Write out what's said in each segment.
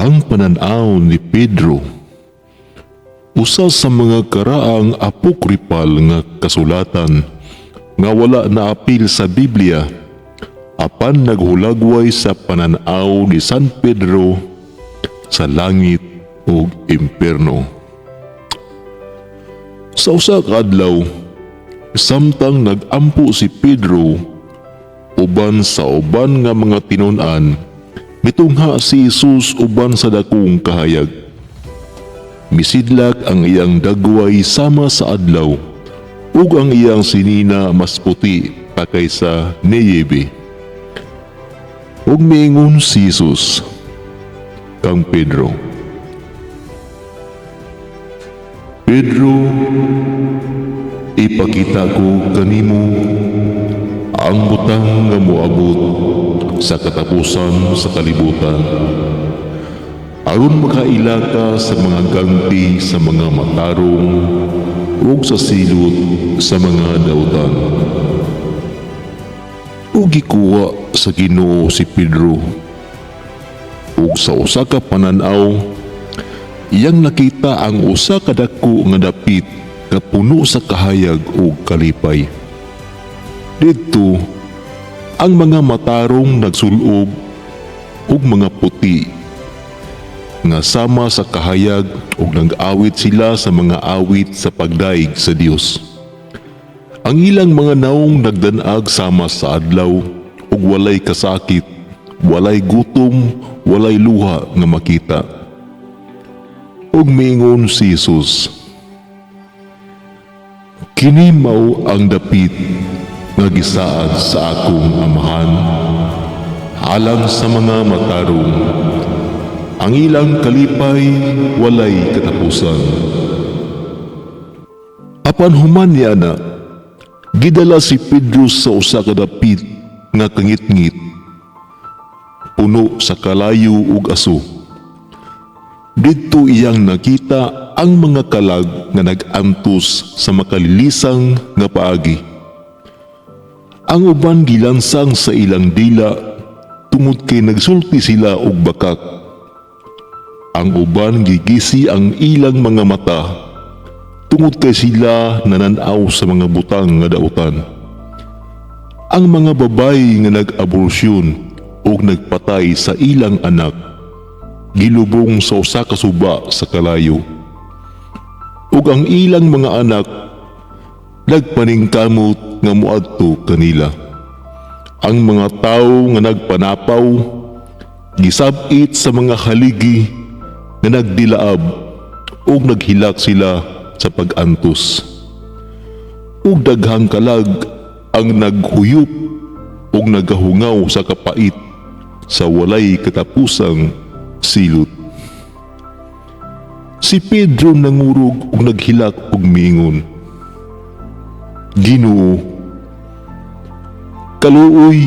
Ang panan-aw ni Pedro, usa sa mga karaang apokripal nga kasulatan nga wala naapil sa Biblia apan naghulagway sa pananaw ni San Pedro sa langit ug impierno. Sa usa ka adlaw, samtang nag-ampo si Pedro uban sa uban nga mga tinun-an, mitungha si Jesus uban sa dakong kahayag. Misidlak ang iyang dagway sama sa adlaw, ug ang iyang sinina mas puti pa kaysa niyebe. Ug miingon si Jesus kang Pedro, "Pedro, ipakita ko kanimo ang butang nga moabot sa katapusan sa kalibutan aron makaila ka sa mga ganti sa mga matarong ug sa silot sa mga dautan." Ug gikuha sa Ginoo si Pedro ug sa usa ka panan-aw iyang nakita ang usa ka dako nga dapit nga puno sa kahayag ug kalipay. Didto ang mga matarong nagsulob ug mga puti nga sama sa kahayag ug nag-awit sila sa mga awit sa pagdayeg sa Dios. Ang ilang mga nawong nagdan-ag sama sa adlaw ug walay kasakit, walay gutom, walay luha nga makita. Ug miingon si Jesus, "Kini mao ang dapit nga gisaad sa akong Amahan alang sa mga matarong. Ang ilang kalipay walay katapusan." Apan human niana, gidala si Pedro sa usa ka dapit nga kangitngit, puno sa kalayo ug aso. Didto iyang nakita ang mga kalag nga nag-antos sa makalilisang nga paagi. Ang uban gilansang sa ilang dila tungod kay nagsulti sila og bakak. Ang uban gigisi ang ilang mga mata tungod kay sila nananaw sa mga butang nga dautan. Ang mga babayi nga nag-aborsyon ug nagpatay sa ilang anak gilubong sa usa ka suba sa kalayo. Ug ang ilang mga anak nagpaningkamot nga moadto kanila. Ang mga tawo nga nagpanapaw gisab-it sa mga haligi nga nagdilaab ug naghilak sila sa pag-antos. Ug daghang kalag ang naghuyop ug nagahungaw sa kapait sa walay katapusang silot. Si Pedro nangurog ug naghilak ug miingon, "Ginoo, kaluoy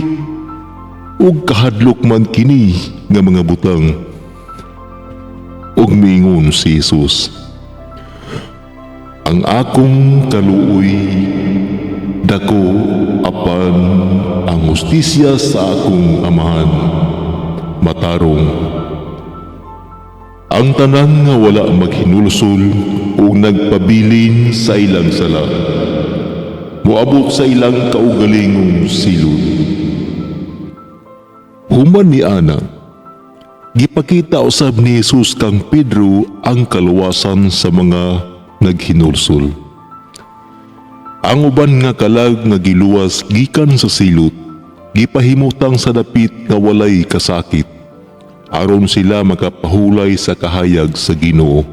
ug kahadlok man kini nga mga butang." Ug miingon si Jesus, "Ang akong kaluoy dako apan ang hustisya sa akong Amahan matarong. Ang tanan nga wala maghinulsol ug nagpabilin sa ilang sala moabot sa ilang kaugalingong silot." Human ni ana, gipakita usab ni Jesus kang Pedro ang kaluwasan sa mga naghinulsol. Ang uban nga kalag nga giluwas gikan sa silot, gipahimutang sa dapit nga walay kasakit, aron sila makapahulay sa kahayag sa Ginoo.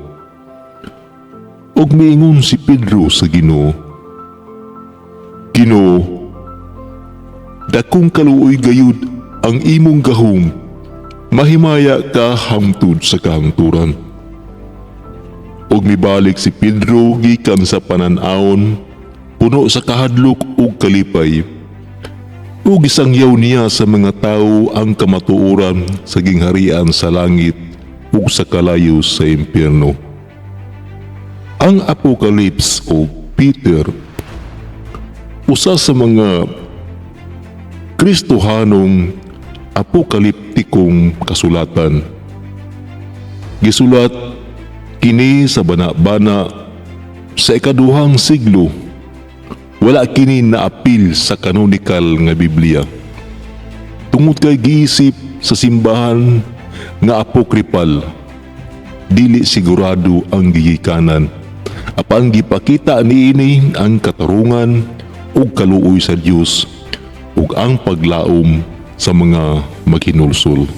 Ug miingon si Pedro sa Ginoo, "Ginoo, dakong kaluoy gayud ang imong gahom, mahimaya ka hangtod sa kahangturan." Ug mibalik si Pedro gikan sa panan-awon, puno sa kahadlok ug kalipay. Ug gisangyaw niya sa mga tawo ang kamatuoran sa gingharian sa langit ug sa kalayo sa impyerno. Ang Apocalypse o Peter, usa sa mga Kristohanong apokaliptikong kasulatan. Gisulat kini sa bana-bana sa ikaduhang siglo. Wala kini naapil sa kanonikal nga Biblia tungod kay giisip sa simbahan nga apokripal, dili sigurado ang gigikanan. Apan gipakita niini ang katarungan ug kaluoy sa Dios ug ang paglaom sa mga maghinulsol.